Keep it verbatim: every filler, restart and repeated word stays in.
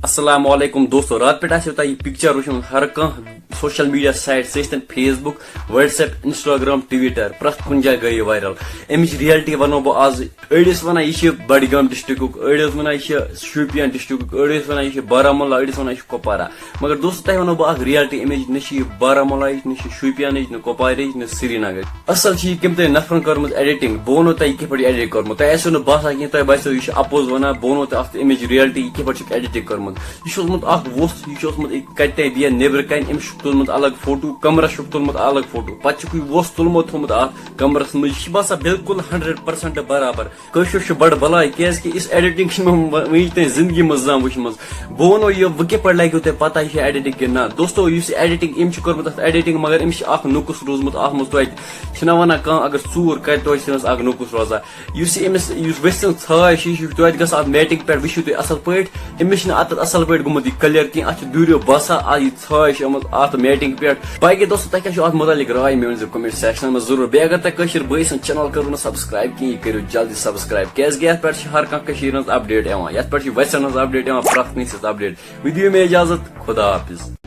السلام علیکم دوستو، راتہٕ پٮ۪ٹھ آسیو تۄہہِ یہِ پکچر وٕچھمُت ہر کانٛہہ سوشل میڈیا سائٹ، سُہ ٲسۍتن Facebook، WhatsApp، Instagram، Twitter، پرٛٮ۪تھ کُنہِ جایہِ گٔے یہِ وائرل۔ اَمِچ ریئلٹی وَنو بہٕ آز۔ أڑۍ ٲسۍ وَنان یہِ چھِ بڈگام ڈسٹرکُک، أڑۍ ٲسۍ وَنان یہِ چھِ شوپیان ڈسٹرکُک، أڑۍ ٲسۍ وَنان یہِ چھِ بارہمولہ، أڑۍ ٲسۍ وَنان یہِ چھِ کپوارہ۔ مگر دوستو، تۄہہِ وَنو بہٕ اکھ ریئلٹی، اَمِچ نہ چھِ یہِ بارہمولہٕچ، نہ چھِ شوپیانٕچ، نہ کپوارٕچ، نہ سرینگرٕچ۔ اصل چھِ یہِ کٔمۍ تام نفرن کٔرمٕژ ایڈیٹنگ۔ بہٕ وَنو تۄہہِ یہِ کِتھ پٲٹھۍ ایڈیٹ کوٚرمُت۔ تۄہہِ آسیو نہٕ باسان کینٛہہ، تۄہہِ باسیو یہِ چھُ اپوز وَنان۔ بہٕ وَنو تۄہہِ اَتھ اَمِچ ریئلٹی، یہِ کِتھ پٲٹھۍ چھُکھ ایڈیٹنگ کٔرمٕژ۔ یہِ چھُ اوسمُت اکھ وۄژھ، یہِ چھُ اوسمُت أکۍ کَتہِ تام بیٚیہِ نیٚبرٕ کَنہِ، أمِس چھُکھ تُلمُت الگ فوٹو، کمرس چھُکھ تُلمُت الگ فوٹو، پتہٕ چھُکھ یہِ وۄژھ تُلمُت تھوٚمُت اَتھ کمرس منٛز۔ یہِ چھُ باسان بالکل ہنڈریڈ پرسنٹ برابر۔ کٲشُر چھُ بڑٕ بلاے، کیازِ کہِ یِژھ ایڈیٹنگ چھِ مےٚ وُنہِ تام زندگی منٛز زانٛہہ وٕچھمٕژ۔ بہٕ وَنو یہِ، وۄنۍ کِتھ پٲٹھۍ لگیو تۄہہِ پتہ یہِ چھِ ایڈیٹنگ کِنہٕ نہ؟ دوستو، یُس یہِ ایڈیٹنگ، أمۍ چھُ کوٚرمُت اَتھ ایڈیٹنگ، مگر أمِس چھُ اکھ نُقُص روٗزمُت اَتھ منٛز توتہِ۔ چھِنہ وَنان، کانٛہہ اگر ژوٗر کرِ، توتہِ چھِ تٔمِس اکھ نُقُص روزان۔ یُس یہِ أمِس، یُس ویٚژھِ سٕنٛز ژھاے چھِ، یہِ چھُ توتہِ گژھان اَتھ میٹنگ پٮ۪ٹھ، وٕچھِو تُہۍ اَصٕل پٲٹھۍ۔ أمِس چھِنہٕ اَتٮ۪تھ اَصٕل پٲٹھۍ گوٚمُت یہِ کلیر کینٛہہ، اَتھ چھِ دوٗریو باسان، آ، یہِ ژھاے چھِ آمٕژ اَتھ میٹنگ پٮ۪ٹھ۔ باقٕے دوستو، تۄہہِ کیٛاہ چھُ اَتھ مُتعلِق راے، مےٚ ؤنۍزیو کمنٹ سیکشنس منٛز ضروٗر۔ بیٚیہِ اگر تۄہہِ کٲشِر بٲے سٕنٛز چینل کٔرٕو نہٕ سبسکرایب کِہیٖنۍ، یہِ کٔرِو جلدی سبسکرایب، کیازِ کہِ یَتھ پٮ۪ٹھ چھِ ہر کانٛہہ کٔشیٖرِ ہٕنٛز اپڈیٹ یِوان، یَتھ پٮ۪ٹھ چھِ ویٚژھٮ۪ن ہٕنٛز اپڈیٹ یِوان، پرٛٮ۪تھ کٲنٛسہِ ہٕنٛز اپڈیٹ۔ وۄنۍ دِیِو مےٚ اجازت، خدا حافظ۔